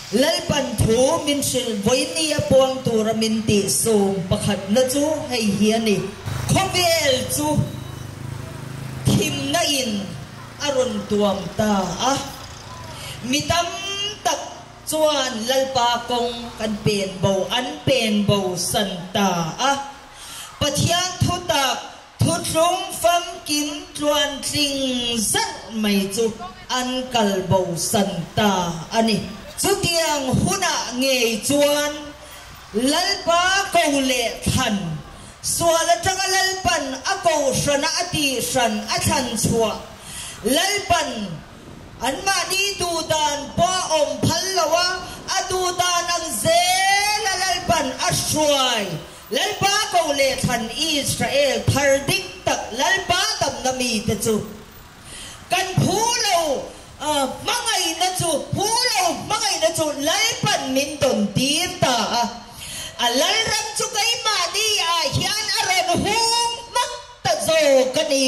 Lalpan thu min hrilh vawinia puang tura min tih sum pakhatna chu hei hi a ni. Khawvel chu thimna in a rawn tuam ta a, mi tam tak chuan Lalpa kawng kan pen bo an pen bo san ta a. Pathian thutak Thuthlung famkim tluantling zarh mai chu an kal bosan ta a ni. Chutiang hunah ngei chuan Lalpa ko leh thlan, sual atanga Lalpan a kohhrana a tihhran a thlan chhuah Lalpan anmahni duhdan pawh a awm phal lo a, a duhdan ang zela Lalpan a hruai Lalpa ko leh thlan Israel thar dik tak Lalpa damna mite chu kan phu lo hmangaihna chu phu lo hmangaihna chu Lalpan min dawn tir ta a, a Lalram chu keimahni ah hian a rawn hung hmak ta zawk a ni.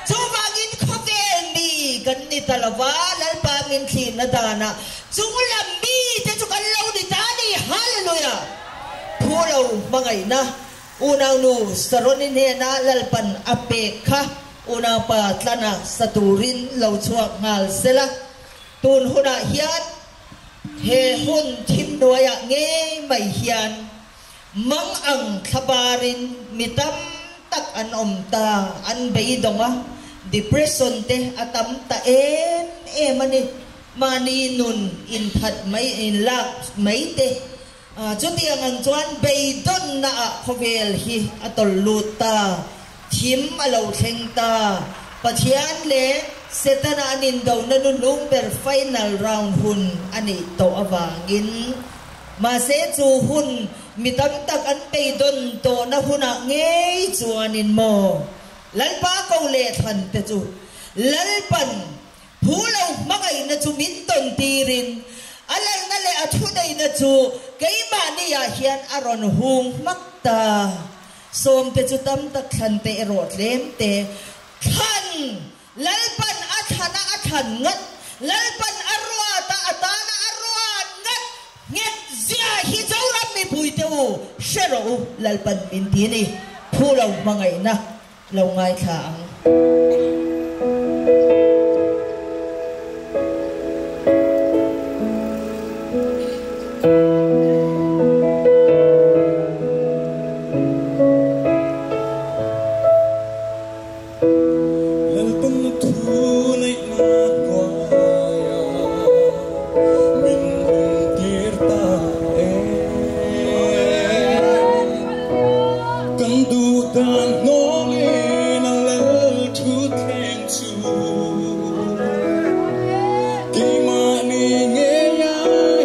Chuvangin khawvel mi kan ni ta lova, Lalpa min thlirna danah chunglam mite chu kan lo ni ta a ni. Hallelujah! Phu lo hmangaihna unaunu Saroni hnena Lalpan a pek kha unaupa tlana sa turin lo chhuak nghal sela. Tun hunah hian he hun thim hnuaiah ngei mai hian Mang ang thlabarin mi tam tak an awm ta, an beidawng a, depression te a tam ta em em a ni. Mahni nun inthat mai, inlak mai te. Chutiang ang chuan beidawnna ah khawvel hi a tawlh lut ta, thim a lo thleng ta. Pathian leh Setana an indona nu lung ber final round hun a nih tawh avangin, Mahse chu hun mi tam tak an beidawn tawhna hunah ngei chuanin maw Lalpa ko leh thlan te chu Lalpan phu lo hmangaihna chu min tawn tirin a lalna leh a thuneihna chu keimahni ah hian a rawn hung hmak ta. Sawmte chu tam tak thlan te erawh tlem te thlan Lalpan a thlana a thlan ngat, Lalpan a ruata a tana a ruat ngat nghet zia hi Zoram mipuite u hre rawh u, Lalpan min ti ni, phu lo hmangaihna lo ngaithla ang. Lalpan a thu neihna hnuaia min awmtir ta e. Kan duh dan hnawlin a lal thutthleng chu keimahni ngeia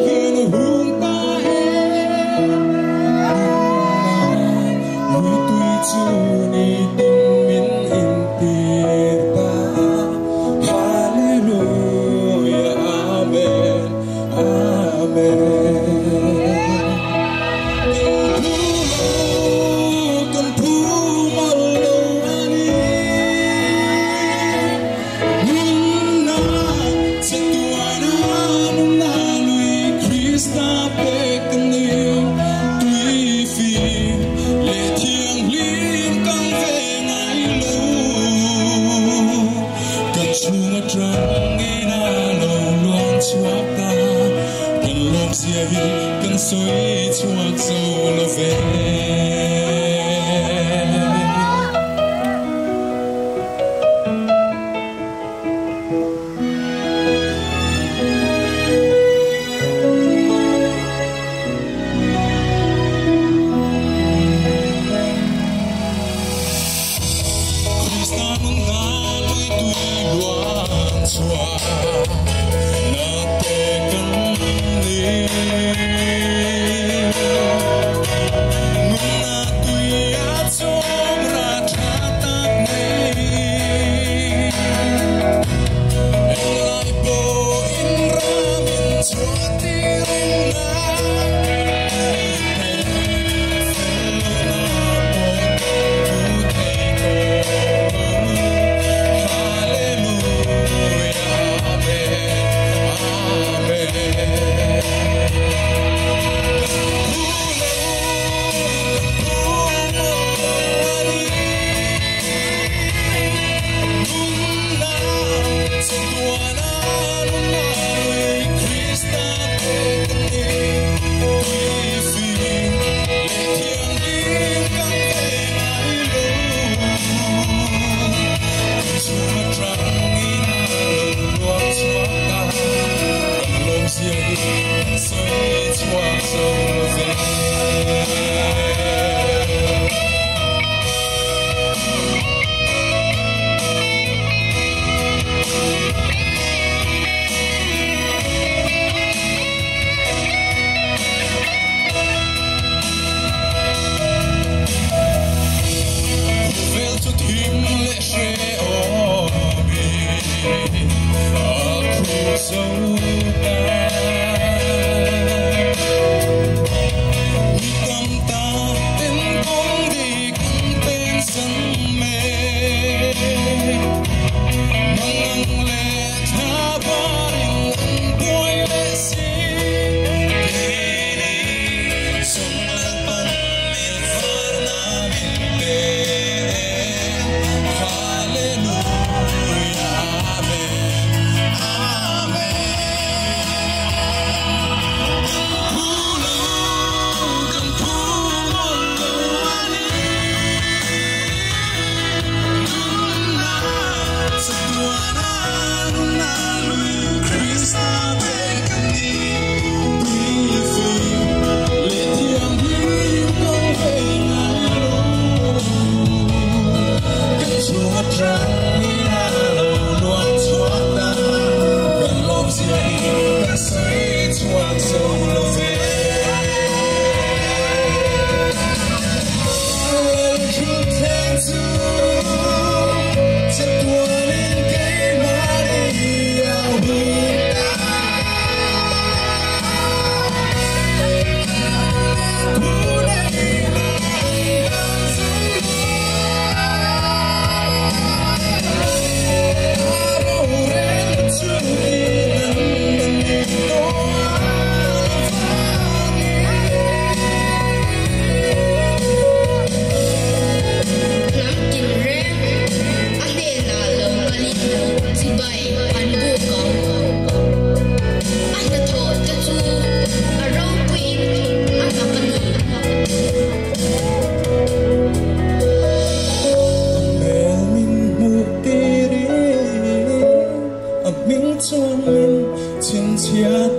hian hung ta e. Nunna mui tui chu ni tin min intir ta. Hallelujah, Amen, Amen. Kan phu lo, kan phu mawlh lo a ni. Nunna chatuana nunna lui Krista pek kan ni. Tui fim leh thianghlim kan ve ngai lo. Kan chhung atangin a lo luang chhuak ta. Kan lawmzia hi kan sawi chhuak zo lo ve. Krista nunna lui tui luan chhuah na te kan ni. Nunna tui a chawm ra tha tak nei. Englai pawhin ramin chhuah tir eng Hallelujah, Amen, Amen.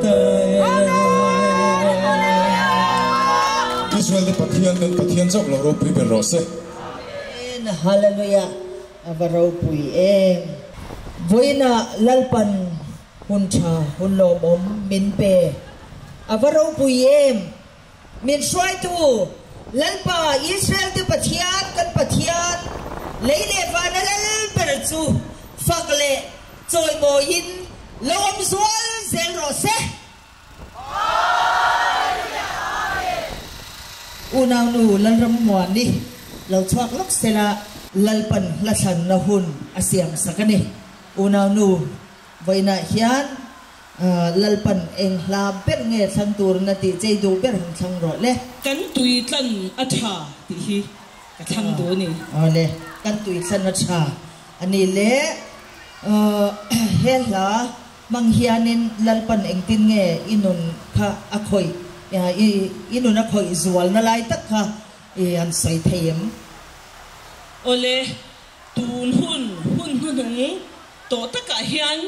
ta e. Israel te Pathian kan Pathian chauh lo ropui ber rawh se. Amen Hallelujah a va ropui em. Vawiinah Lalpan hun tha hun lawmawm min pe a va ropui em. Min hruaitu Lalpa Israel te Pathian kan Pathian lei leh vana lal ber chu fak leh chawimawiin lo awm zual zel rawh se. Unaunu Lalrammuani lo chhuak lawk sela Lalpan hla thlanna hun a siam sak a ni. Unaunu vawiinah hian Lalpan eng hla ber nge thlang turin a tih chei duh ber han thlang rawh le. Kan tui tlan a tha tih hi ka thlang duh a ni. Awle, kan tui tlan a tha a ni le. He hla hmang hianin Lalpan engtin nge i nun kha a khawih, i nun a khawih zualna lai tak kha i han sawi thei em? Awle, tun hun hun hnuhnung tawh takah hian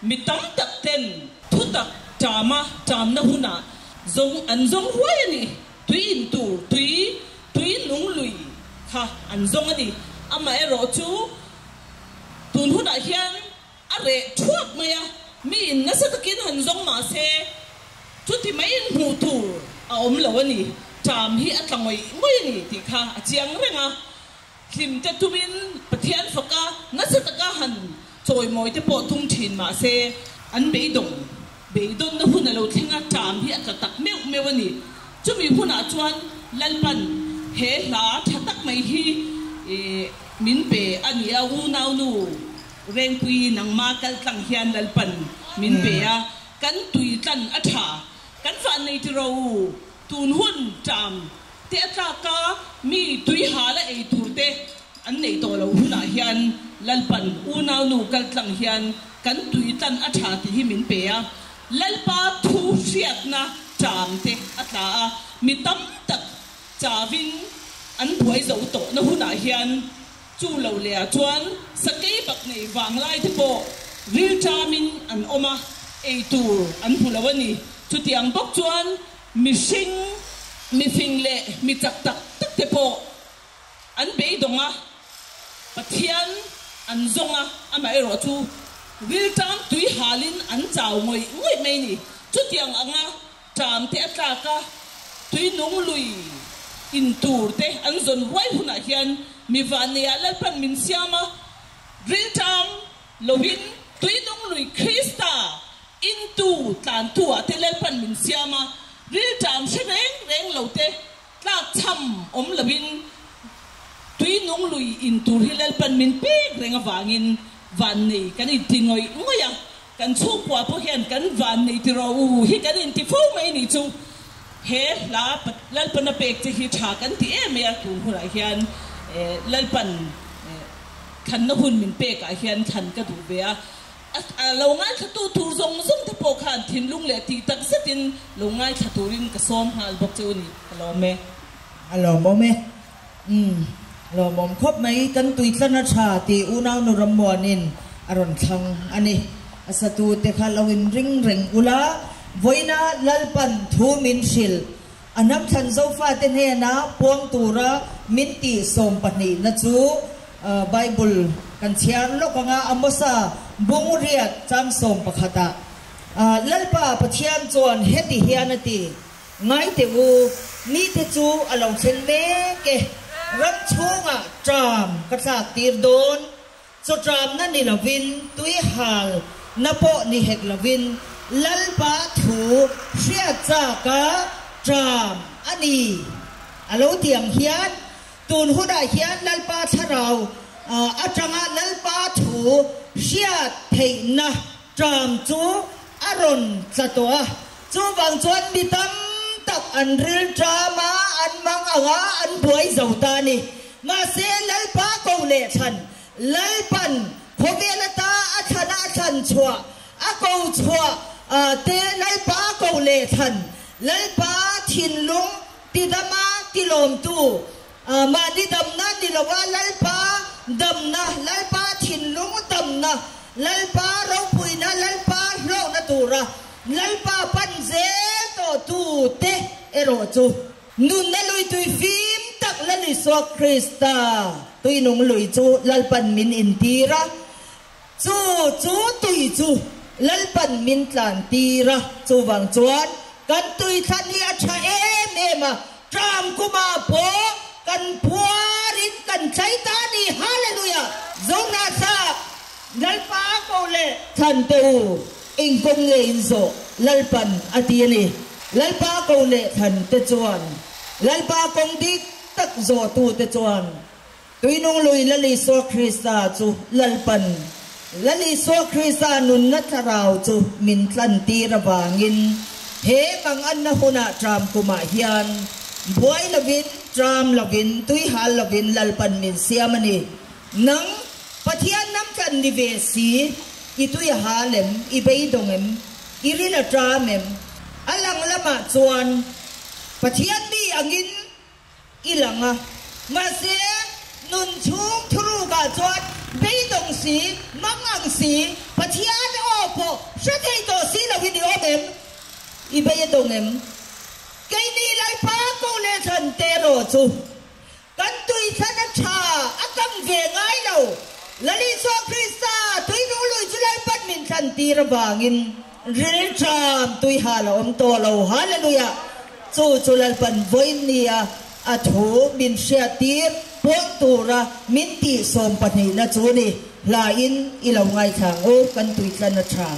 Mi tam tak ten thutak ṭama ṭamna hunah zawng an zawng ruai a ni. Tui in tur, tui, tui nung lui kha an zawng a ni. Amaherawh chu tun hunah hian a reh thuak mai a, mi in nasa takin han zawng mah se chuti maiin hmuh tur a awm lo a ni. Ṭam hi a tla ngawih ngawih a ni tih kha a chiang reng a. Hlim te tumin Pathian faka nasa taka han chawimawi te pawh tum thin mah se, an beidawng beidawnna hun a lo thleng a, ṭam hi a tla tak meuh meuh a ni. Chumi hunah chuan Lalpan he hla tha tak mai hi min pe a ni a, Unaunu Rengpui nangma kal tlang hian Lalpan min pe a, kan tui tlan a tha, kan vannei tiro u, tun hun ṭam Te a tlak a, mi tui hal a ei tur te an neih tawh loh hunah hian Lalpan unau nu kal tlang hian kan tui tlan a tha tih hi min pe a. Lalpa thu hriatna ṭam te a tla a, mi tam tak chavin an buai zo tawhna hunah hian chu lo leh ah chuan sakei bak nei vanglai te pawh ril ṭamin an awm a, ei tur an hmu lo a ni. Chutiang bawk chuan Mihring, mifing leh mi chak tak tak te pawh an beidawng a, Pathian an zawng a, amaherawh chu rilṭam tui halin an chau ngawih ngawih mai ni. Chutiang anga ṭam te a tlak a, tui nung lui in tur te an zawn ruai hunah hian mi vanneia Lalpan min siam a, rilṭam Loin tuinung lui Krista intu tlantu ah te Lalpan min siam a, rilṭam hre reng reng lo te tlak chham awm loin tuinung lui in tur hi Lalpan min pek reng avangin vannei kan inti ngawih ngawih a, kan chhungkua pawh hian kan vannei ti rawh u hi kan inti fo mai ni chu he hla Lalpan a pek che hi tha kan ti em mai a, tun hunah hian Lalpan Thlanna hun min pekah hian thlan ka duh ve a, a lo ngaithlatu tur zawng zawng te pawh khan thinlung leh tih tak zetin lo ngaithla turin ka sawm nghal bawk che u ni, ka lawm e. A lawmawm e. Umm, lawmawm khawp mai. Kan tuithlan a tha tih unaunu Rammuanin a rawn thlang a ni. A satu te kha lo inring reng ula, vawiina Lalpan thu min hrilh A hnam thlan Zofate hnena puang tura min tih sawmpahnihna chu Bible kan chhiar lawk anga Amosa bung riat chang sawmpakhatah Lalpa Pathian chuan heti hian a ti, Ngai teh u, nite chu a lo thlen mek e, ram chhungah ṭam ka thlak tir dawn, Chawṭamna ni lovin, tuihal na pawh ni hek lovin, Lalpa thu hriat chaka ṭam a ni. A lo ti ang hian, tun hunah hian Lalpa thlarau aṭanga Lalpa thu hriat theihna ṭam chu a rawn tla tawh a. Chuvang chuan mi tam tak an ril ṭam a, an mang ang a, an buai zo ta a ni. Mahse, Lalpa ko leh thlan, Lalpan khawvel ata a thlan a a thlan chhuah, a ko chhuah te Lalpa ko leh thlan, Lalpa thinlung tidama tilawmtu, mahni damna ni lova Lalpa damna, Lalpa thinlung damna, Lalpa ropuina, Lalpa hlawkna tura. Lalpa pan zel tawh tu te erawh chu nunna lui tui fim tak Lal Isua Krista tuinung lui chu Lalpan min intir a, chu chu tui chu Lalpan min tlan tir a, chuvang chuan kan tui thlan hi a tha em em a, tram kumah pawh kan phuarin kan thlai ta a ni. Hallelujah! Zohnahsa Lalpa ko leh thlan teh u, eng kawng nge in zawh? Lalpan a ti a ni. Lalpa ko leh thlan te chuan, Lalpa kawng dik tak zawhtute chuan, Tuinung lui Lal Isua Krista chu Lalpan, Lal Isua Krista nunna thlarau chu min tlan tir avangin he manganna hunah tram kumah hian buai lovin, tram lovin, tuihal lovin Lalpan min siam a ni. Nang, Pathian hnam tlan ni ve si, i tui a hal em, i beidawng em, i rin a ṭam em? A lang lamah chuan Pathian mi angin i lang a, mahse nun chhung thurukah chuan beidawng si, mang ang si, Pathian aw pawh hre thei tawh si loin i awm em? I beidawng em? Keini Lalpa ko leh thlan te erawh chu Kan tui thlan a tha, a kang ve ngai lo. Lal Isua Krista tui nung lui chu Lalpan min thlan tir avangin rilṭam tui hal a awm tawh lo. Hallelujah! Chu chu Lalpan vawiin nia a thu min hriat tir pawn tura min tih sawmpahnihna chu ni. Hlain i lo ngaithla ang u, kan tui tlan a tha.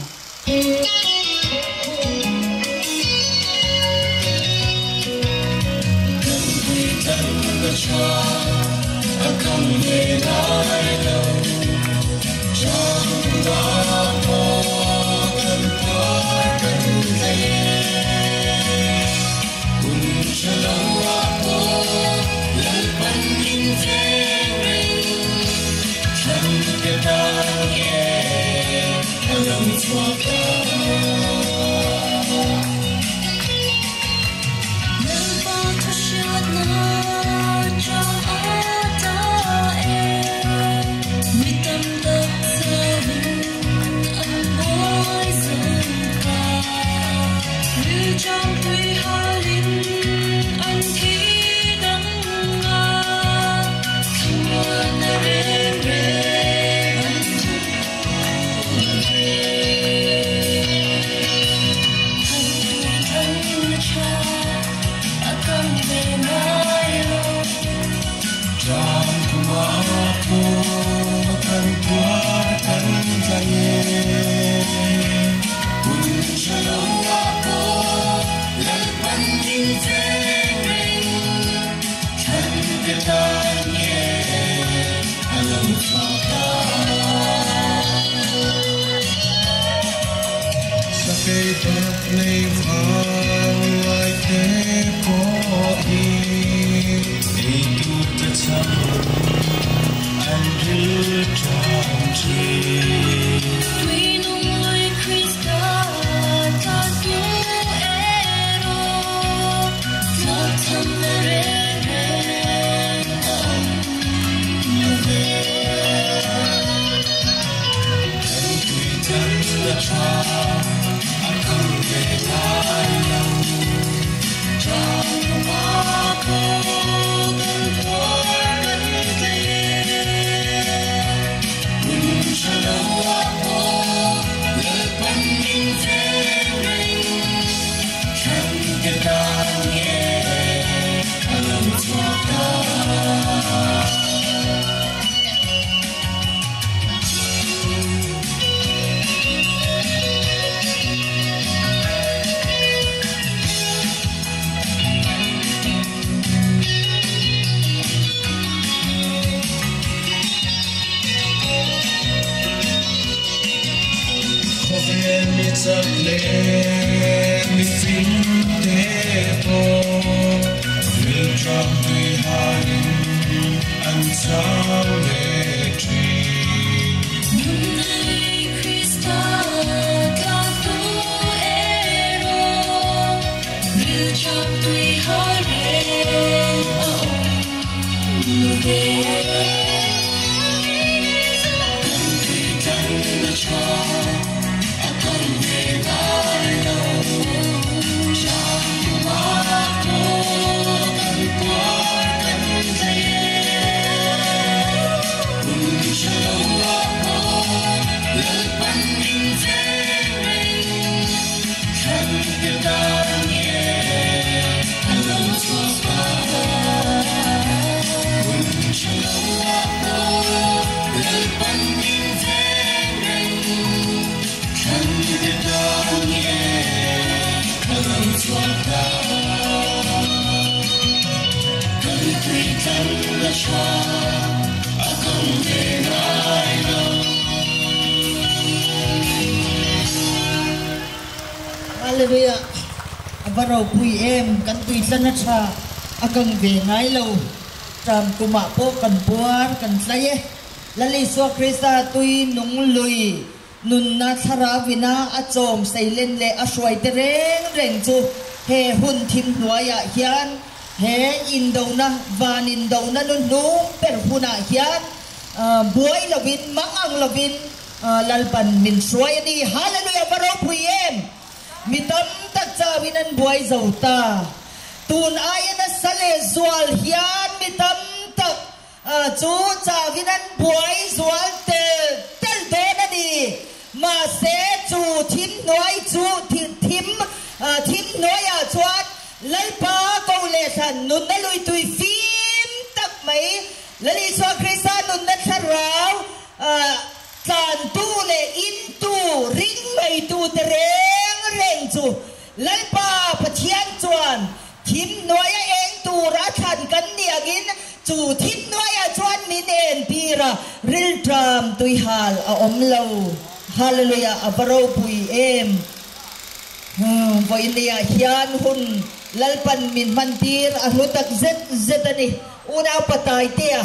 chhuak ta. Kan tui tlang a tha, a kang ve ngai lo. Hallelujah! A va ropui em, kan tui tlan a tha, a kang ve ngai lo. Tram kumah pawh kan puar kan tlai e. Lal Isua Krista tui nung lui Nunna thlarauina a chawm seilen leh a hruaite reng reng chu he hun thim hnuaiah hian, he indona, van indona nu hnung ber hunah hian buai lovin, mang ang lovin Lalpan min hruai a ni. Hallelujah! Va ropui em! Mi tam tak chauhin an buai zo ta. Tun aia nasa leh zual hian mi tam tak Chu chauhin an buai zual tel tel dawn a ni. Mahse, chu thim hnuai chu thim thim hnuaiah chuan Lalpa ko leh thlan nunna lui tui fim tak mai Lal Isua Krista nunna thlarau tlantu leh intu ring maitute reng reng chu Lalpa Pathian chuan Thim hnuaia eng tur a thlan kan ni angin chu thim hnuaiah chuan min entir a, rilṭam tuihal a awm lo. Hallelujah, a va ropui em! Vawinia hian hun Lalpan min hmantir a hlu tak zet zet a ni. Unau Pataitea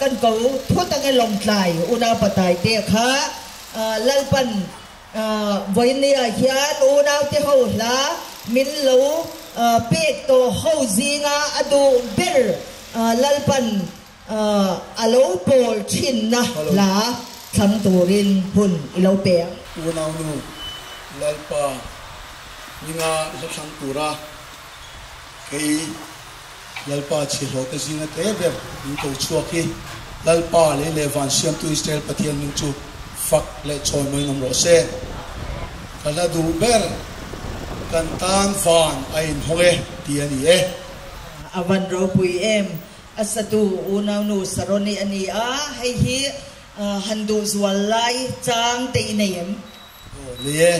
kan ko thut ange Lawngtlai unau Pataitea kha Lalpan Vawinia hian unaute ho hla min lo pek tawh ho zinga a duh ber Lalpan a lo pawl thinna hla thlang turin hun i lo pe ang. Unaunu Lalpa ninga hla thlang tura kei Lalpa chhihlawhte zinga te ber min ko chhuak hi Lalpa lei leh van siamtu Israel Pathian hming chu fak leh chawi mawiin awm rawh se. Ka hla duh ber kan tan van a inhawng e tih a ni e. A van ropui em, a satu unaunu Saroni a ni a, hei hi han duh zual lai chang te i nei em? Aw ni e,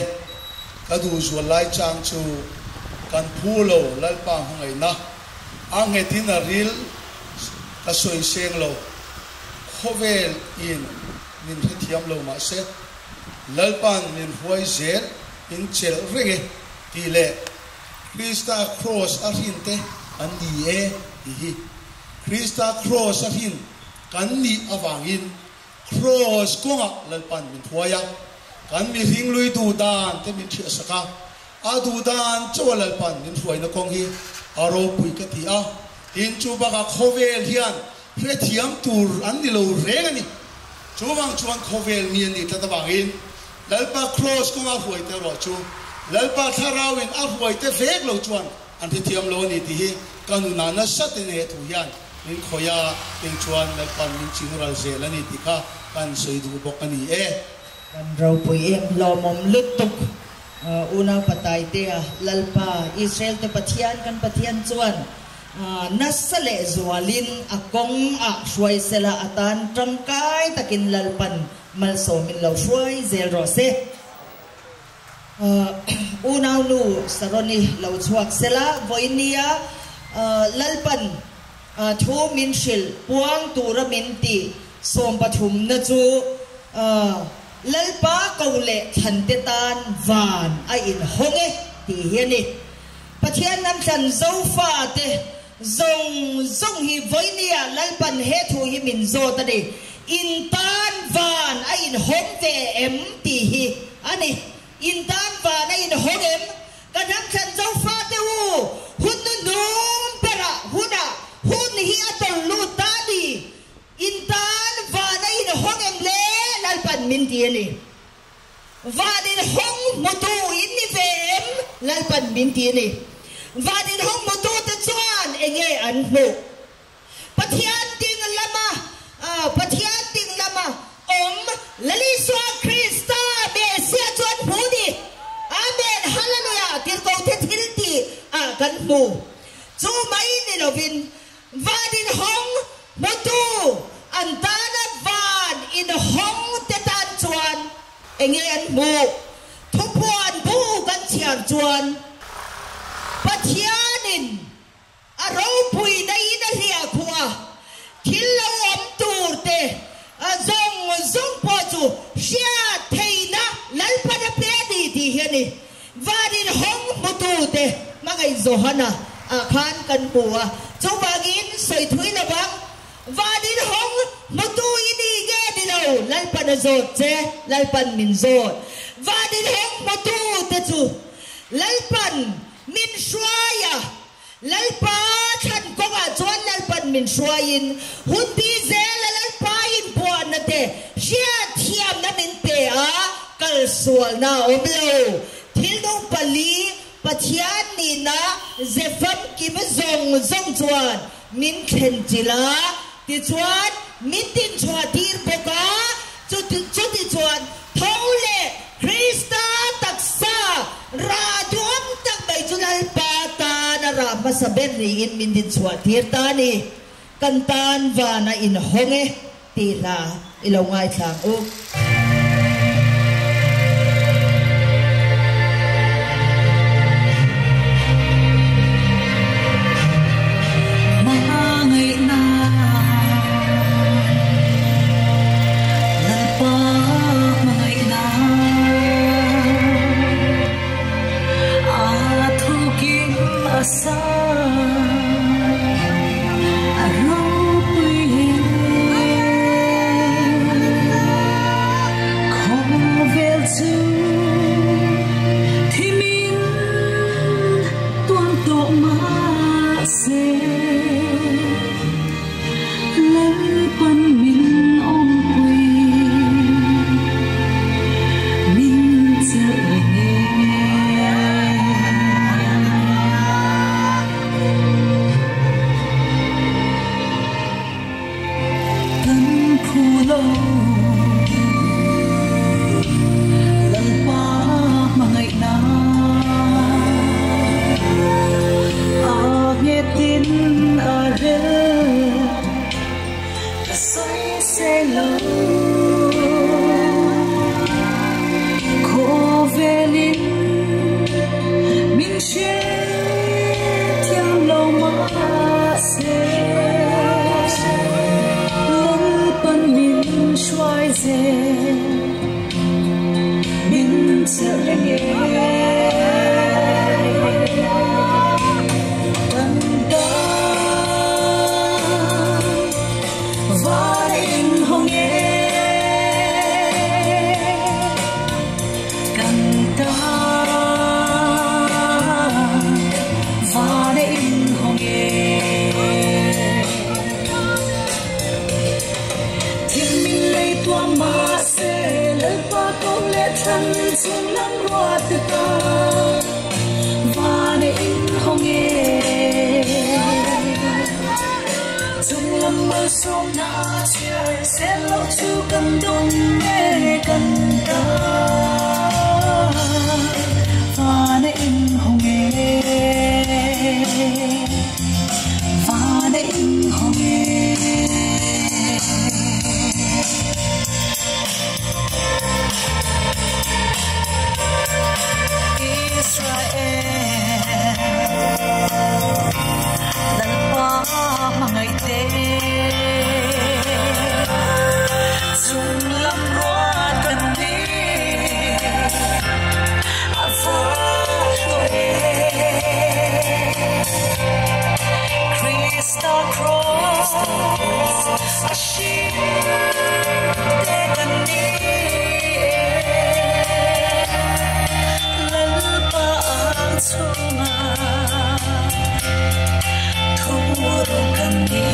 ka duh zual lai chang chu kan phu lo Lalpa hmangaihna a nghetin a ril ka sawi seng lo, khawvel in min hrethiam lo mahse Lalpa'n min hruai zel in chelh reng e tih leh Krista kraws a hrin te an ni e tih hi Krista kraws a hrin kan nih avangin Kraws kawngah Lalpan min hruai a, kan mihring lui duh dan te min hriah sak a, a duh dan chauha Lalpan min hruaina kawng hi a ropui ka ti a, tin chu bakah khawvel hian hrethiam tur an ni lo reng a ni. Chuvang chuan khawvel mi an nih tlat avangin Lalpa kraws kawnga hruaite erawh chu Lalpa thlarauin a hruaite vek lo chuan an hrethiam lo a ni tih hi ka nunah nasa te nei a thu hian Min khawih a, kei chuan Lalpan min ching ral zel a ni tih kha kan sawi duh bawk a ni e. Kan ropui em hlawmawm lutuk unau Pataitea, Lalpa, Israel te Pathian kan Pathian chuan nasa leh zualin a kawng ah hruai sela atan tangkai takin Lalpan malsawmin lo hruai zel rawh se. Unaunu Saroni lo chhuak sela, vawinia Lalpan thu min hrilh puang tura min tih sawmpathumna chu Lalpa ko leh thlante tan van a inhawng e tih hi a ni. Pathian lam thlan Zofate Zawng zawng hi vawinia Lalpan he thu hi min zawt a ni. In tan van a inhawng ve em tih hi a ni. In tan van a inhawng em? Ka hnam thlan Zofa te u, hun nu hnung berah hunah hun hi a tawlh lut ta a ni. In tan van a inhawng em le? Lalpan min ti a ni. Van inhawng hmutu in ni ve em? Lalpan min ti a ni. Van inhawng hmutu te chuan enge an hmuh? Pathian ding lama Pathian ding lama awm Lal Isua Krista Messiah chu an hmu ni. Amen Hallelujah Tirhkohte thil tih ah kan hmu. Chu mai ni lovin Van inhawng hmutu an tana van inhawng te tan chuan enge an hmuh? Thupuan bu kan chhiar chuan. Pathianin a ropuina in a hliah khuh a, thil lo awm tur te zawng zawng pawh chu hriat theihna Lalpan a pe a ni tih hi a ni. Van in hawng hmutu te hmangaih Johana ah khan kan hmu a, chuvangin sawi thui lo vang. Van in hawng hmutu i ni nge ni lo? Lalpan a zawt che, Lalpan min zawt. Van in hawng hmutu te chu Lalpan min hruai a, Lalpa thlan kawngah chuan Lalpan min hruaiin hun bi zela Lalpa inpuahna te hriatthiamna min pe a, kal sualna a awm lo. Thil nung pali Pathian nihna ze famkim zawng zawng chuan min thlen chilh a, tichuan min tinchhuah tir bawk a, chuti chuan tho leh Krista taksa rah duhawm tak mai chu Lalpa tan a rah hmasa ber niin min dinchhuah tir ta a ni. Kan tan van a inhawng e tih hla i lo ngaithla ang u. Hmangaihna Lalpa hmangaihna a thukim a sa a ropui Khawvel chu thimin tuam tawh mahse Lalpan min awmpui min chelh reng e. Kan phu lo Lalpa hmangaihna a nghetin a rel ka sawi se lo Khawvelin min hrethiam lo mahse Lalpan min hruai zel min chelh reng e. Kan tan var inhawng e. Kan tan var inhawng e. Thil min lei tuam mahse Lalpa ko leh thlan chung lam ruat te tan van inhawng e. Chung lam malsawmna chhiar sel loh chu kan dawng e kan tan van inhawng e. Van inhawng e. Israel Lalpa hmangaih te chung lam ruat kan ni a va hlu e. Krista cross a hring te kan ni e. Lalpa ang chunga thuru kan ni.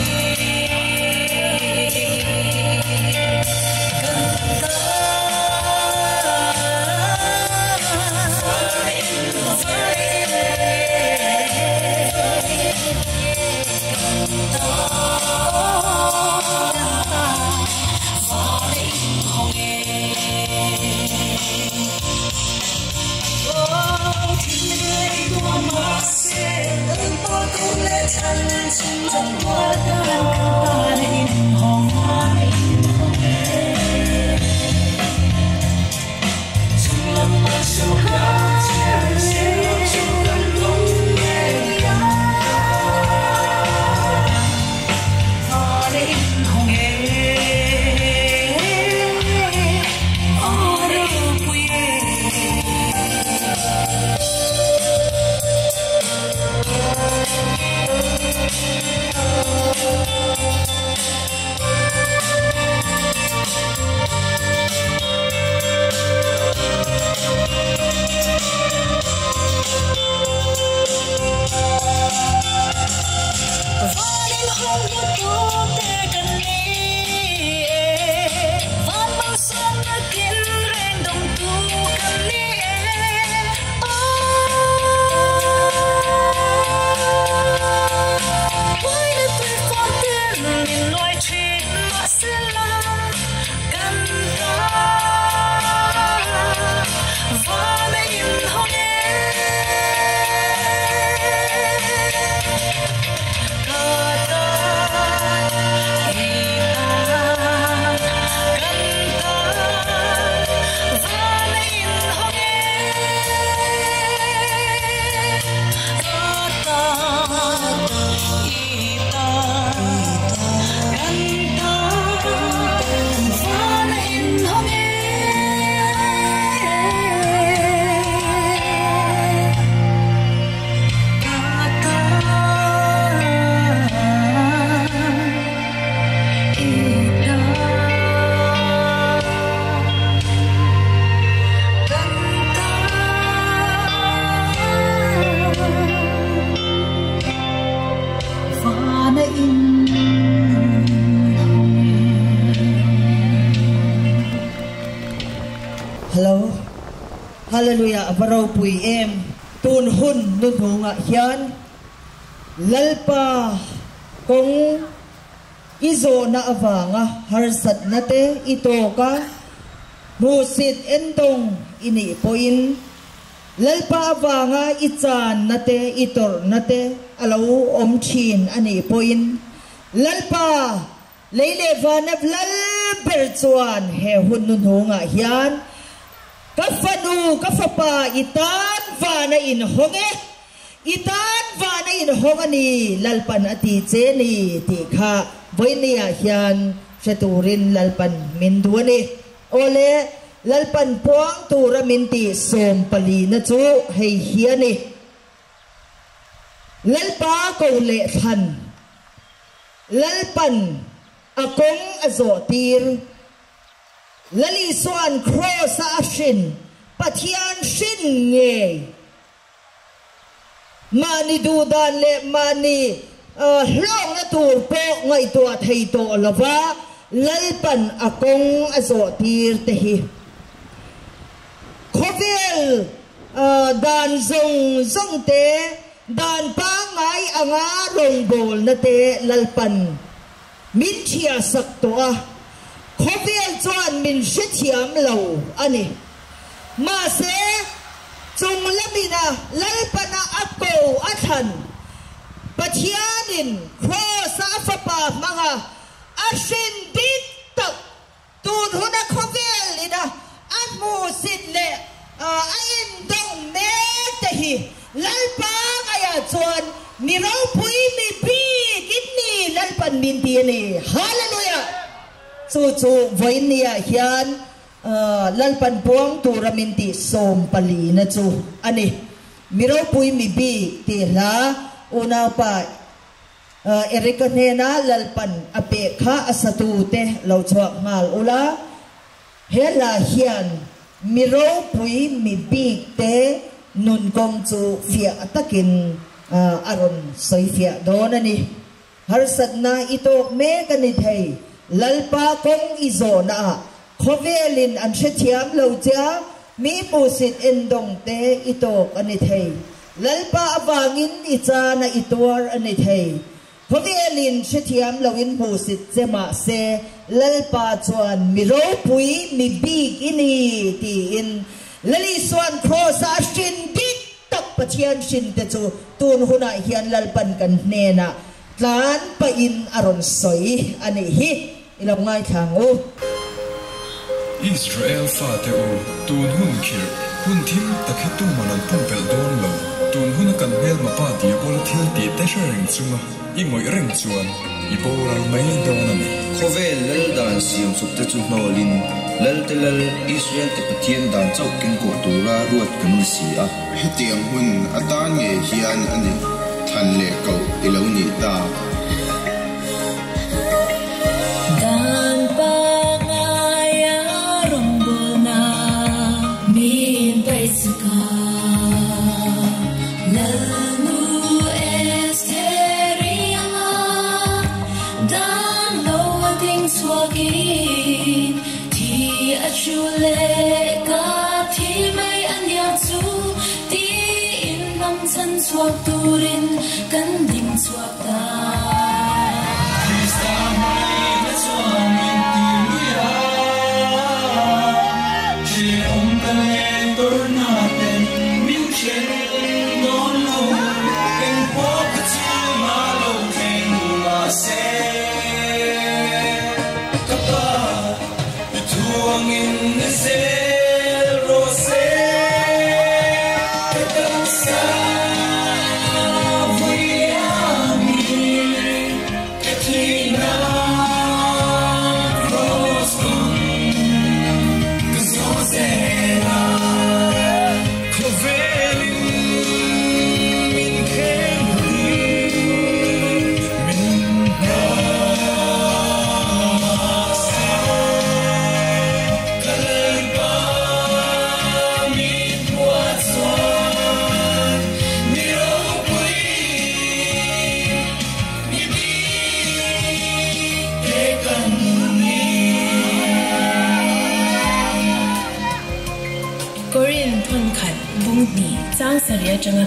Kan tan van inhawng e. Hallelujah a va ropui em. Tun hun hnuhnungah hian Lalpa kawng i zawhna avanga harsatna te i tawk a, hmuhsit endawng i nih pawhin Lalpa avanga i channa te i tawrhna te a lo awm thin a nih pawhin Lalpa Lei leh vana lal ber chuan he hun hnuhnungah hian, Ka fanu, ka fapa, i tan van a inhawng e, i tan van a inhawng a ni, Lalpan a ti che ni tih kha vawinia hian hre turin Lalpan min duh a ni. Awle, Lalpan puang tura min tih sawmpalina chu hei hi a ni. Lalpa ko leh thlan. Lalpan a kawng a zawh tir. Lal Isua'n Kraws-a a hrin Pathian hrin ngei. Mahni duhdan leh mahni hlawkna tur pawh ngaihtuah thei tawh lova Lalpan a kawng a zawh tir te hi khawvel dan zawng zawng te Dan pangngai anga rawngbawlna te Lalpan min thiasak tawh a, khawvel chuan min hrethiam lo a ni. Mahse, chung lamina Lalpana a ko a thlan, Pathianin Kraws-a a Fapa hmanga a hrin dik tak Tun huna khawvel ina a hmuhsit leh a indawng mek te hi Lalpa ngaiah chuan mi ropui mi bik in ni Lalpan min ti a ni. Hallelujah! Chu chu vawiinniah hian Lalpan puang tura min tih sawmpalina chu a ni. Mi ropui mi bik tih hla unaupa Erika hnena Lalpan a pek kha a satute lo chhuak nghal ula, he hla hian mi ropui mi bikte nun kawng chu fiah takin a rawn sawi fiah dawn a ni. Harsatna i tawk mek a ni thei, Lalpa kawng i zawhnaah khawvelin an hrethiam lo che a, mi hmuhsit endawngte i tawk a ni thei. Lalpa avangin i chana i tuar a ni thei. Khawvelin hrethiam loin hmuhsit che mahse, Lalpa chuan mi ropui, mi bik i ni tiin Lal Isua'n Kraws-a a hrin dik tak Pathian hrin te chu tun hunah hian Lalpan kan hnenah tlan pahin a rawn sawi a nih hi i lo ngaithla ang u. Israel fate u, tun hun khirh, hun thim tak hi tuman an pumpelh dawn lo. Tun huna kan hmelma pa Diabola thil tih te hre reng chunga i ngawih reng chuan i boral mai dawn a ni. Khawvel lal dan siam chawp te chu hnawlin, Lalte Lal, Israel te Pathian dan chauh kengkawh tura ruat kan ni si a. Hetiang hun atan ngei hian a ni than leh koh i lo nih ta. Dan pangaia rawngbawlna min paihsak a, Lalnu Estheri anga dan lo a ding chhuakin thi a chu leh ka thi mai a nia chu tiin hnam chhan chhuak turin kan ding chhuak ta. Krista hmaina chuan min ti lui a, hrehawm ka leh tawrhna ten min then dawn lo, engpawh ka chungah lo thleng mahse ka pa i thuangin ni zel rawh se ka taksa vui a mi.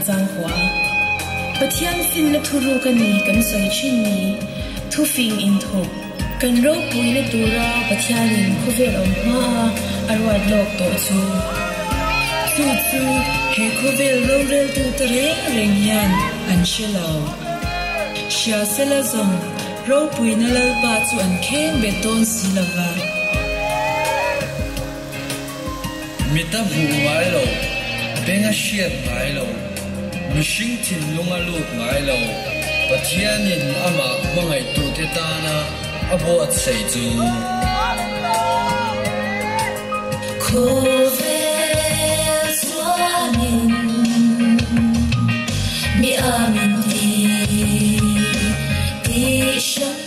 chang hua. Pathian finna thuruk a ni kan sawi thin ni, thufing inthup. Kan ropuina tura Pathianin khawvel awm hmaa a ruat lawk tawh chu. Chu chu he khawvel roreltute reng reng hian an hre lo. Hria sela zawng ropuina Lalpa chu an kheng bet dawn si lo va. Mit a hmuh ngai lo, beng a hriat ngai lo, mihring thinlung a lut ngai lo, Pathianin amah hmangaihtute tana a buatsaih chu. Khawvel chuanin mi a min ti tih hriam.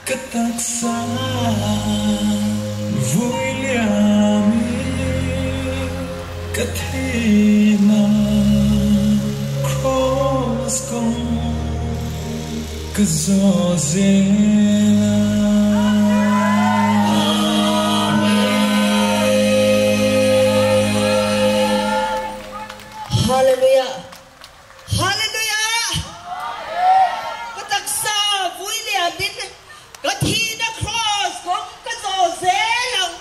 Ka taksa vui liamin ka thihna Kraws kawng ka zawh zel a. Hallelujah! Hallelujah! Ka taksa vui liamin ka thihna Kraws kawng ka zawh zel ang.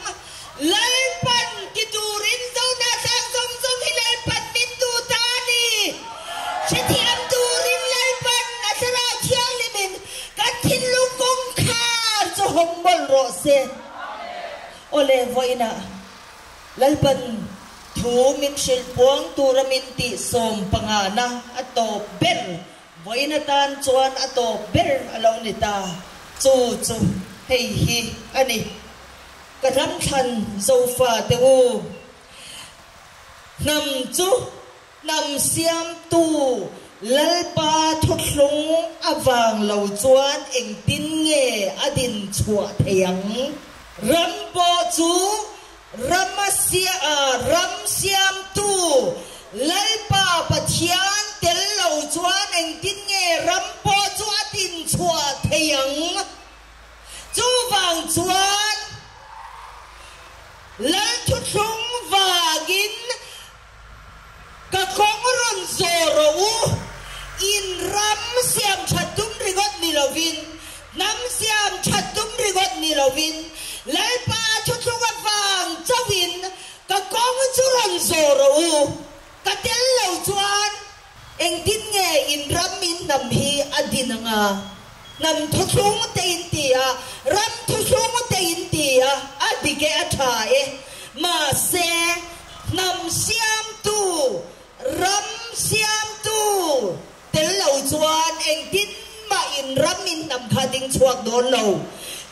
Lalpan ti turin Zona tlang zawng zawng hi Lalpan min duh ta a ni. Hrethiam turin Lalpan a Thlarau Thianghlimin kan thinlung kawngkhar chu hawng mawlh rawh se. Awle, vawiinah Lalpan thu min hrilh puang tura min tih 15na a tawp ber, vawiin atan chuan a tawp ber a lo ni ta. Chu chu hei hi a ni. Ka ram thlan Zofa te u, hnam chu hnam siamtu Lalpa thuthlung avang lo chuan engtin nge a din chhuah thei ang? Ram pawh chu Rama ram siamtu Lalpa Pathian tel lo chuan engtin nge ram pawh chu a din chhuah thei ang? Chuvang chuan Lal thuthlung vangin Ka kawng rawn zawh rawh u, in ram. lovin Lalpa thuthlung avang chauhin ka kawng chu rawn zawh rawh u. Ka tel lo chuan engtin nge in ram in hnam hi a din ang a? Hnam thuthlung te in ti a, ram thuthlung te in ti a, a dik e a tha e. Mahse, hnam siamtu, ram siamtu tel lo chuan engtin mah in ram in hnam kha ding chhuak dawn lo.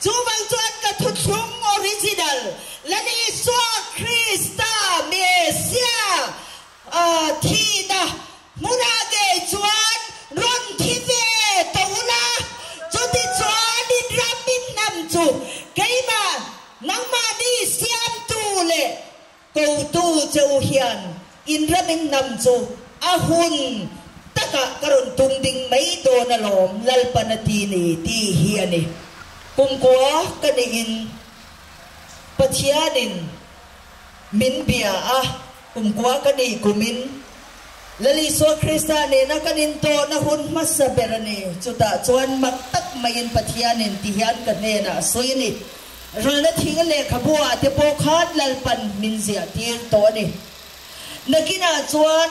Chuvang chuan ka thuthlung original, Lal Isua Krista Messiah thihna hmunah ngei chuan rawn thi ve tawh ula, chutichuan in ram in hnam chu keimah nangmahni siamtu leh Kotu che u hian in ram in hnam chu a hun takah ka rawn tung ding mai dawn alawm Lalpan a ti ni tih hi a ni. Kumkua ka nih in Pathianin min bia a, kumkua ka nih kumin Lal Isua Krista nena kan intawhna hun hmasa ber a ni. Chutah chuan mak tak maiin Pathianin ti hian ka hnenah a sawi a ni. Ralna thing lehkhabu ah te pawh khan Lalpan min ziah tir tawh a ni. Nakinah chuan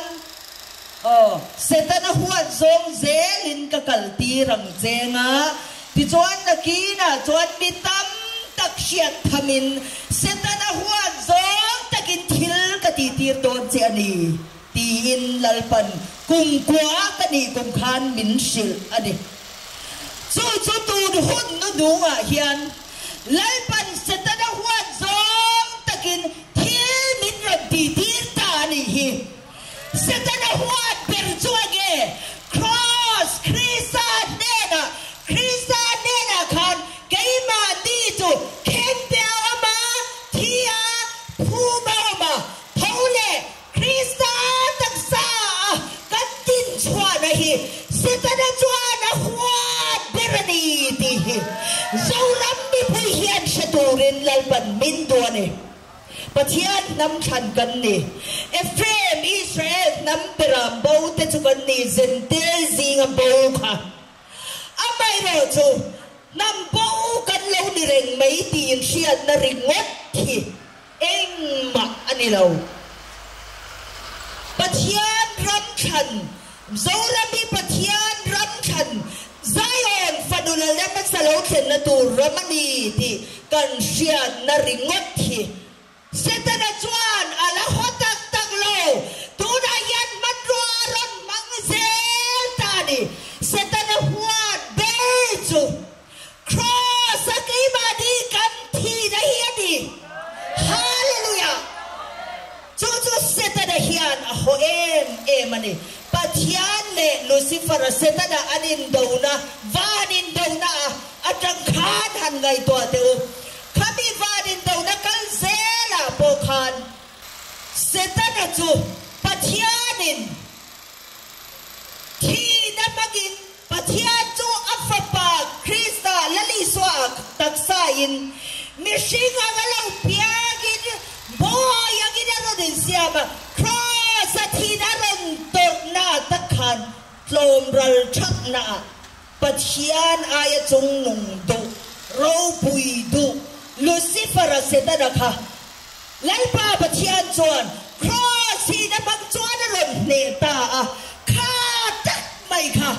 aw Setana huat zawng zelin ka kal tir ang cheng a, tichuan nakinah chuan mi tam tak hriat thamin Setana huat zawng takin thil ka tih tir dawn che a ni tiin Lalpan kumkua ka nih kum khan min hrilh a ni. Chu chu tun hun nu nungah hian Lalpan Setana huat zawng takin thil min rawn tihtir ta a nih hi. Setana huat ber chu a nge? Kraws, Krista hnenah, Krista hnenah khan keimahni chu khengte a awm a, thi a, phum a awm a, tho leh Krista taksa a kan din chhuahna hi Setana chuan a huat ber a ni tih hi Zoram mipui hian hre turin Lalpan min duh a ni. Pathian hnam thlan kan ni. Ephraim, Israel hnam beram bo te chu kan ni, Zentel zinga bo kha. Amaherawh chu hnam bo kan lo ni reng mai tiin hriatna ringawt hi Engmah a ni lo. Pathian ram thlan, Zoram hi Pathian ram thlan, Zion fanu lalna hmasa lo thlenna tur ram a ni tih kan hriatna ringawt hi Setana chuan a la haw tak tak lo. Tunah hian hmanrua a rawn hmang zel ta a ni. Setana huat ber chu. Kraws a keimahni kan thihna hi a ni. Hallelujah! Chu chu Setana hian a haw em em a ni. Pathian leh Lucifer-a Setana an indona, van indona a atang khan han ngaihtuah teh u. Khami van indona kal zelah pawh khan Setana chu Pathianin thihna hmangin Pathian chu a Fapa Krista Lal Isua taksa in mihring ang a lo piangin bawi angin a rawn insiam a, Kraws a thin a rawn tawrhna ah tak khan tlawm ral thakna ah Pathian aia chungnung duh, ropui duh Lucifer-a Setana kha Lalpa Pathian chuan Kraws hi na hmang chuan a rawn hneh ta a, kha tak mai kha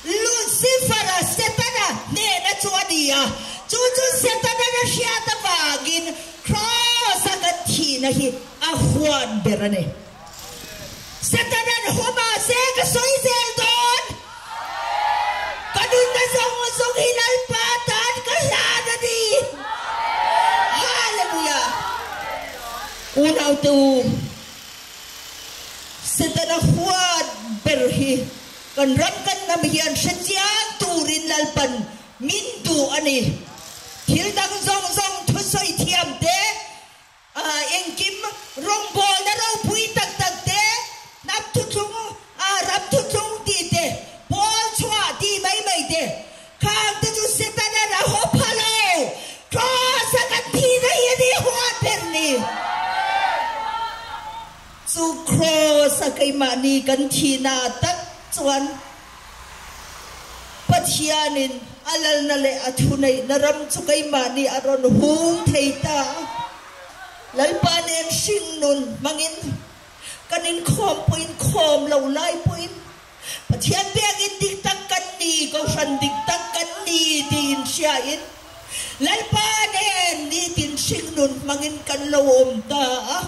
Lucifer-a, Setana, hnehna chu a ni a, chu chu Setana-na hriat avangin Kraws-a kan thihna hi a huan ber a ni. Setana'n haw mahse ka sawi zel dawn, ka nunna zawng zawng hi Lalpa tan ka hlan a ni. Hallelujah! Unaute u, Setana huat ber hi kan ram kan hnam hian hre chiang turin Lalpan min duh a ni. Thil dang zawng zawng thusawi thiam te, Engkim rawngbawlna ropui tak tak te, hnam thuthlung, ram thuthlung tih te, pawl chhuah tih mai mai te, khang te chu Setana'n a haw pha lo. Kraws a kan thihna hi a ni huat ber ni. Chu kraws a keimahni kan thihna tak chuan. Pathianin a lalna leh a thuneihna ram chu keimahni a rawn hung thei ta a. Lalpa nen hringnun hmangin kan inkhawm pawhin khawm lo lai pawhin Pathian biakinn dik tak kan ni, Kohhran dik tak kan ni tiin hriain Lalpa nen nitin hringnun hmangin kan lo awm ta a.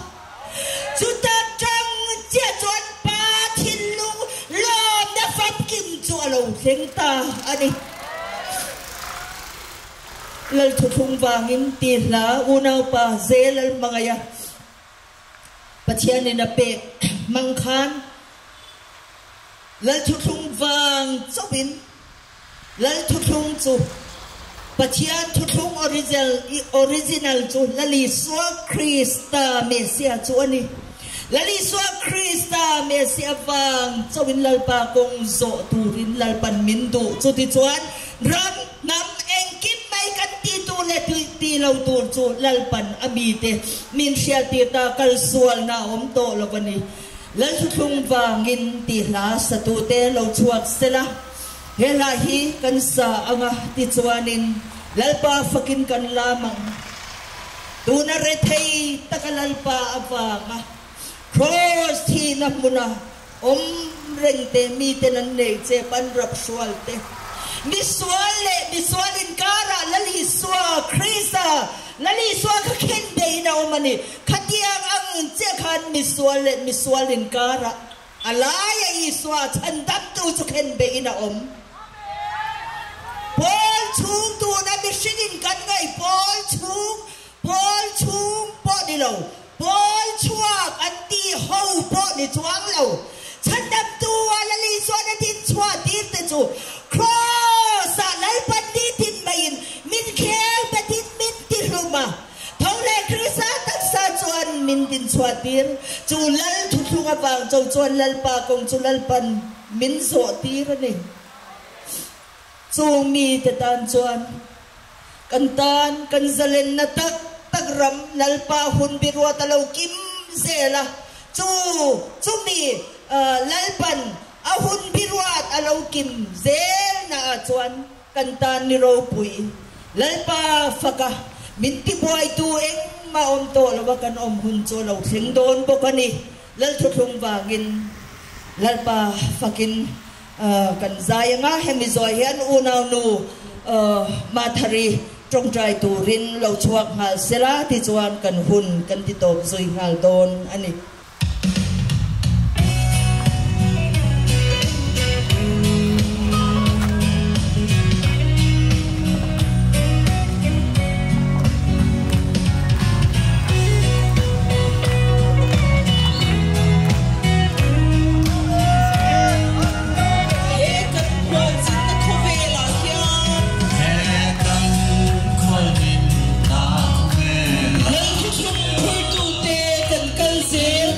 Chuta tang chiah chuan Pa thinlung lawmna famkim chu a lo thleng ta a ni. Lalthuthlung vangin ti hla unaupa Zelal hmangaih a Pathianin a pek hmang khan Lalthuthlung vang chauhin Lalthuthlung chu Pathian thuthlung original chu Lal Isua Krista Messiah chu a ni. Lal Isua Krista Messiah vang chauhin Lalpa kawng zawh turin Lalpan min duh. Chutichuan ram, hnam, engkim mai kan ti tur leh ti lo tur chu Lalpan a mite min hriattir ta kalsualna a awm tawh lo a ni. Lalthuthlung vangin tih hla satute lo chhuak sela. He hla hi kan sa anga tichuanin Lalpa fakin kan lam ang. Tuna rethei taka Lalpa avanga Kraws thihna hmuna awm reng te miten an nei che pan rap hrual te. Misual leh misual inkarah Lal Isua Krista, Lal Isua kha khen beiin a awm a ni. Khatiang ang che khan misual leh misual inkarah A laia Isua chhandamtu chu khen beihin a awm. Pawl chhung tuna mihringin kan ngaih pawl chhung, pawl chhung pawh ni lo, pawl chhuak an ti ho pawh ni chuang lo. Chhandamtu a Lal Isuan a din chhuah tir te chu Kraws-ah Lalpan nitin maiin min khel betin min ti hlum a. Tho leh Krista taksa chuan min dinchhuah tir. Chu Lal thuthlung avang cho chuan Lalpa kawng chu Lalpan min zawh tir a ni. Chung mite tan chuan kan tan kan zalenna tak tak ram Lalpa hun biruat a lo kim zel a. Chu chumi Lalpan a hun biruat a lo kim zel naah chuan Kan tan ni ropui Lalpa faka min tibuaitu engmah awm tawh lo a kan awm hun chu a lo thleng dawn bawk a ni. Lalthuthlung vangin Lalpa fakin kan zai anga hemi zuai hian unaunu Mathari tawngtai turin lo chhuak nghal sela tichuan kan hun kan ti tawp zui nghal dawn a ni. He kan khualzinna khawvelah hian. He kan khualzinna khawvelah. Lalthuthlung phurtute kan kal zel.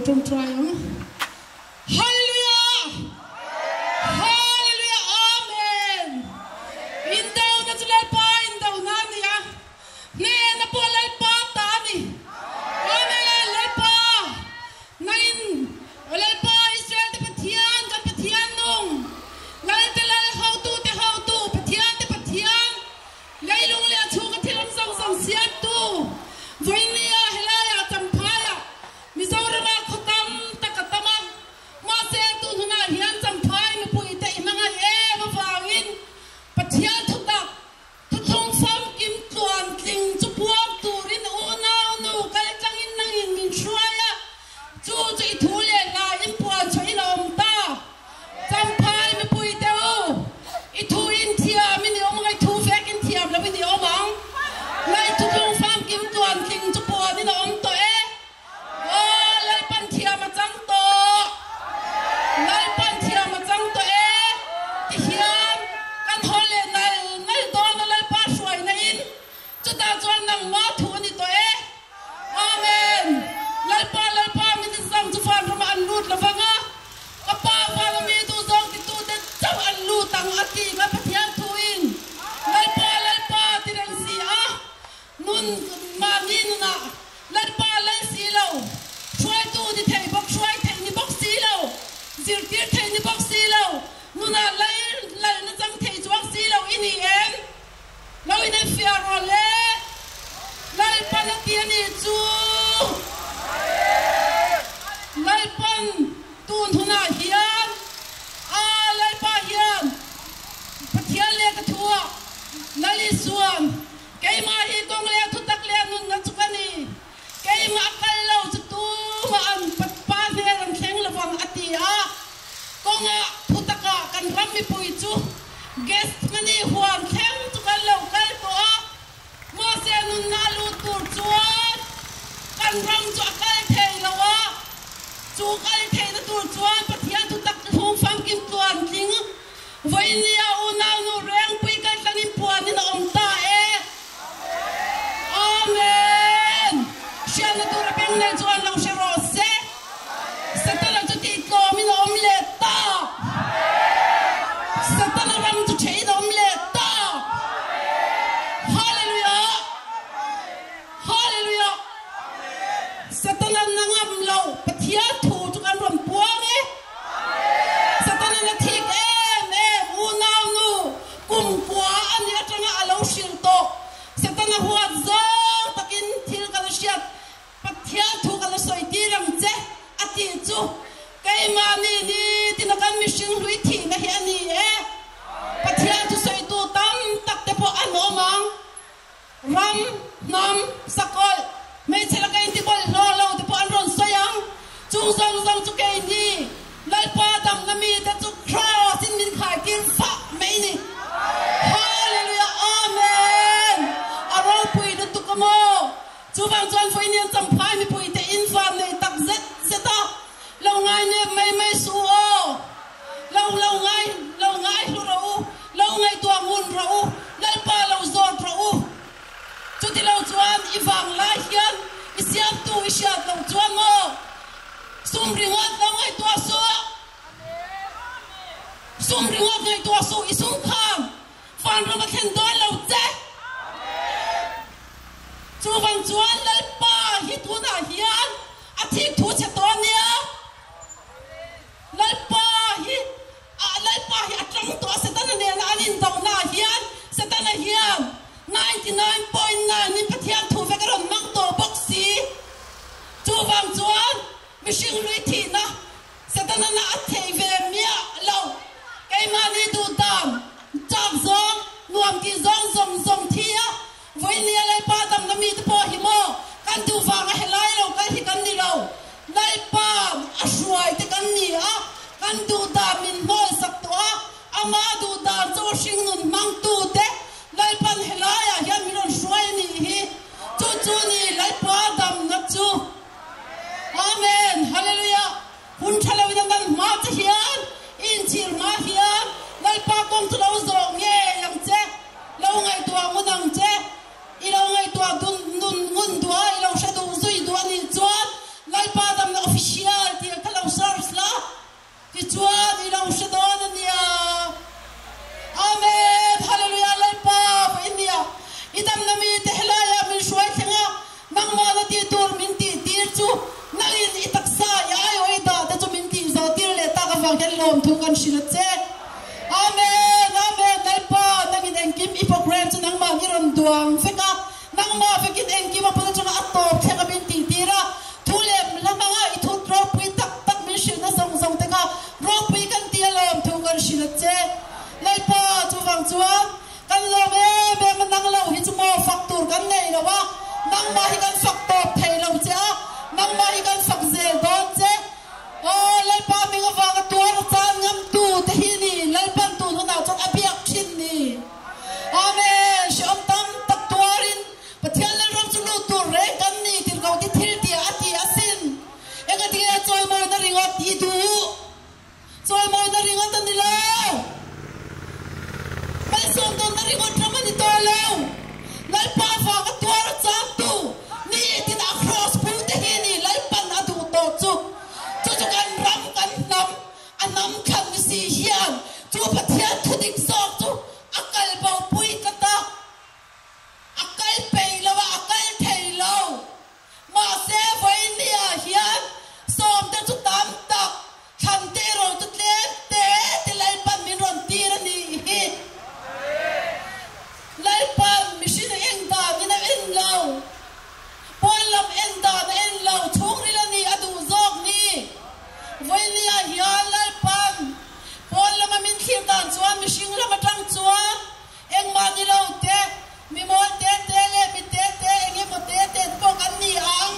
ṭawngṭai ang. Hallelujah! Hallelujah! Amen! Indona chu Lalpa indona a ni a, hnehna pawh Lalpa ta a ni. Amen! Lalpa, nangin Aw Lalpa, Israel te Pathian, kan Pathian nung, Lalte Lal, hotute hotu, Pathian te Pathian, Leilung leh a chhunga thil awm zawng zawng siamtu, vawinia helaiah Champhaiah Mizorama khaw tam tak a tam a, mahse tun hunah hian Champhai mipuite i hmangaih em avangin Pathian thutak thuthlung famkim tluan tling chu puang turin unau nu kal tlangin nangin min hruai a, chu chu i thu leh hlaiin puan chhuahin a awm ta. Champhai mipuite u, i thu in thiam in i awm ang a, i thu vek in thiam lo in i awm ang. Lei thutlung famkim tluan tling chu puan in a awm tawh e. Aw, Lalpan thiam a chang tawh. Lalpan thiam a chang tawh e. Tihian kan haw leh nal nal dawn a Lalpa hruaina in chutah chuan nangmah thu a ni tawh e. Amen! Lalpa, Lalpa, min inzam chu vanramah an lut lovang a, ka Pa vana mi duhzawng titute chauh an lut ang a ti ka Pathian thuin. Lalpa, Lalpa ti reng si a, nun mahni nunah Lalpa lal si lo, hruaitu ni thei bawk, hruai theih ni bawk si lo, zirtir theih ni bawk si lo, nunah lal lalna chang thei chuang si lo i ni em? Lo inenfiah rawh le, Lalpan a ti a nih chu. Lalpan tun hunah hian a Lalpa hian Pathian leh ka thuah Lal Isuan keimah hi kawng leh thutak leh nunna chu ka ni, keimah a kal lo chu tumah an Pa hmel an thleng lovang a ti a. Kawngah thutakah kan ram mipui chu Gethsemane huan thleng chu kan lo kal tawh a, mahse nunna a lut tur chuan kan ram chu a kal thei lo a, chu kal theihna tur chuan Pathian thutak hlum famkim tluan tling vawinia unaunu Rengpui kaltlangin puanin a awm ta e. Amen! Hriatna tur a beng nei chuan lo hre rawh se. Satana chu tihtlawmin a awm leh ta. Satana ram chu thehin a awm leh ta. Hallelujah! Hallelujah! Satana na ngam lo Pathian thu chu kan rawn puang e. Satana na thik em em unau nu kum kua a nih atanga a lo hrilh tawh. Satana huat zawng takin thil ka la hriat Pathian thu ka la sawi tir ang che a tih chu keimahni ni tina kan mihring hlui thihna hi a ni e. Pathian thu sawitu tam tak te pawh an awm ang. Ram, hnam, sakawlh, hmeichhe laka intibawlhhlawh lo te pawh an rawn sawi ang. Chung zawng zawng chu keini Lalpa damna mite chu Kraws in min khaitir fah mai ni. Hallelujah Amen! A ropui lutuk a maw? Chuvang chuan vawiin champhai mipuite in van nei tak zet zet a, lo ngai nep mai mai suh u aw. Lo lo ngai lo ngai hlu rawh u, lo ngaihtuah ngun rawh u, Lalpa lo zawt rawh u. Chuti lo chuan i vang lai hian i siamtu i hriat loh chuan maw sum ringawt lo ngaihtuah suh. Sum ringawt ngaihtuah suh i sum khan vanram a thlen dawn lo che. Chuvang chuan Lalpa hi tunah hian a thik thu che tawh ania. Lalpa hi ah Lalpa hi a tang tawh a Setana nena an indohna ah hian Setana hian 99.9 in Pathian thu vek a rawn hmang tawh bawk si. Chuvang chuan mihring hlui thihna Setana na a thei ve miah lo. Keimahni duh dan chak zawng nuam tih zawng zawng zawng thi a vawinia Lalpa damna mite pawh hi maw kan duh vanga helai lo kal hi kan ni lo. Lalpa a hruai te kan ni a, kan duh dan min hnawl sak tawh a, ama duh dan chu hringnun hmangtu te Lalpan helaiah hian min rawn hruai a nih hi. Chu chu ni Lalpa damna chu. Amen. Hallelujah. Hun tha lo in a nal hma che hian, i inchhir hma hian Lalpa kawng chu lo zawh ngei ang che, lo ngaihtuah ngun ang che. I lo ngaihtuah dun nun ngun duh a, i lo hre duh zui duh a nih chuan Lalpa damna official. Tichuan i lo hre dawn a nia. Amen! Hallelujah! Lalpa vawiin nia i damna mite helaiah min hruai thleng a, nangmah na tih tur min tih tir chu nangin i taksa i aiawh i dah te chu min tih zawh tir leh tak avang hian lawmthu kan hrilh a che. Amen! Amen! Lalpa nangin engkim i program chu nangmah i rawn duang vek a, nangmah vekin engkim a pawn atanga a tawp thleng a min tih tir a, thu leh hla hmanga i thut ropui tak tak min hrilhna zawng zawng te kha Ropui kan ti alawm thu kan hrilh a che. Lalpa, chuvang chuan kan lawm em em a, nang lo hi chu maw fak tur kan nei lo a, nangmah hi kan fak tawp thei lo che a, nangmah hi kan fak zel dawn che. Aw, Lalpa hming avanga tuar a chan ngamtu te hi ni, Lalpan tun hunah chuan a biak thin ni. Amen! Hrehawm tam tak tuarin Pathian Lalram chu lut tur reng kan ni tirhkoh ti thil tih a ti asin. Engatinge chawimawina ringawt i duh? Chawimawina ringawt a ni lo. Malsawm dawnna ringawt ram a ni tawh lo. Lalpa vanga tuar a changtu ni tin a kraws pu te hi ni Lalpan a duh tawh chu. Chu chu kan ram, kan hnam, a hnam thlan ni si hian chu Pathian thudik zawk chu a kal bo pui tlat a. A kal peih lo a, a kal thei lo. Mahse, vawinia hian sawmte chu tam tak, thlamte erawh chu tlem te te Lalpan min rawn tir a nih hi. Lalpan mihring en danin a en lo, pawn lam en dan a en lo, chhungril a nih a duh zawk ni. Vawinia hian Lalpan pawn lama min thlir dan chuan mihring lam atang chuan Engmah ni lo te, mi mawl te te leh mi te te eng emaw te te te pawh kan ni ang.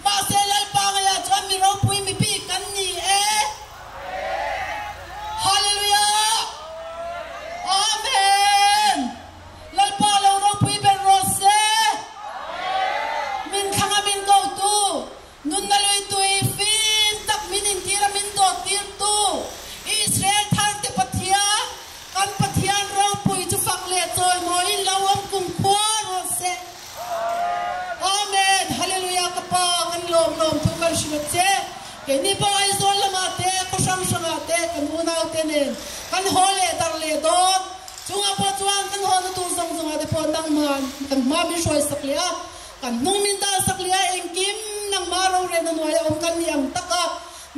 Mahse Lalpa ngaiah chuan mi ropui mi bik kan ni e. Hallelujah! Amen! Lalpa lo ropui ber rawh se. Min thlang a min kotu, nunna lui tui fim tak min intir a min dawt tirtu Israel thar te Pathian, Kan Pathian ropui chu fak leh chawimawiin lo awm kum khua rawh se. Amen Hallelujah ka pa kan lawm lawm thu kan hrilh a che. Keini pawh Aizawl lamah te khaw hrang hrangah te kan unau te nen kan haw leh dar leh dawn. Chungah pawh chuan kan hawna tur zawng zawngah te pawh nangman kan hma min hruai sak leh a, kan hnung min dal sak leh a, engkim nangmah rorelna hnuaia awm kan ni ang tak a,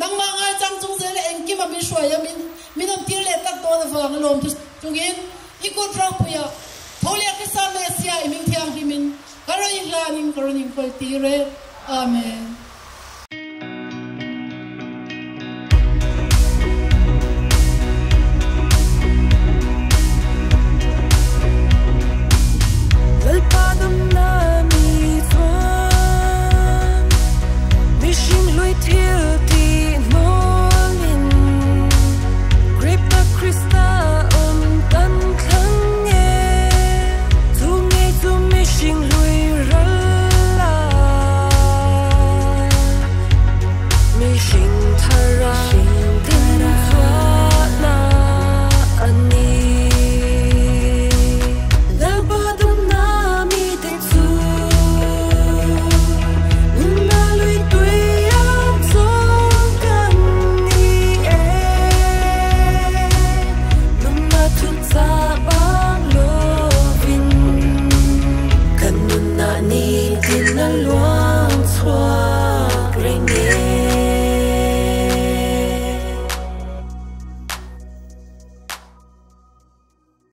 nangmah ngaichang chung zel a engkim a min hruai a min Min awm tir leh tak dawn avang alawm chu chungin i kut ropuia tho leh Krista Messiah i hming thianghlimin ka rawn inhlanin ka rawn inkawl tir e. Amen.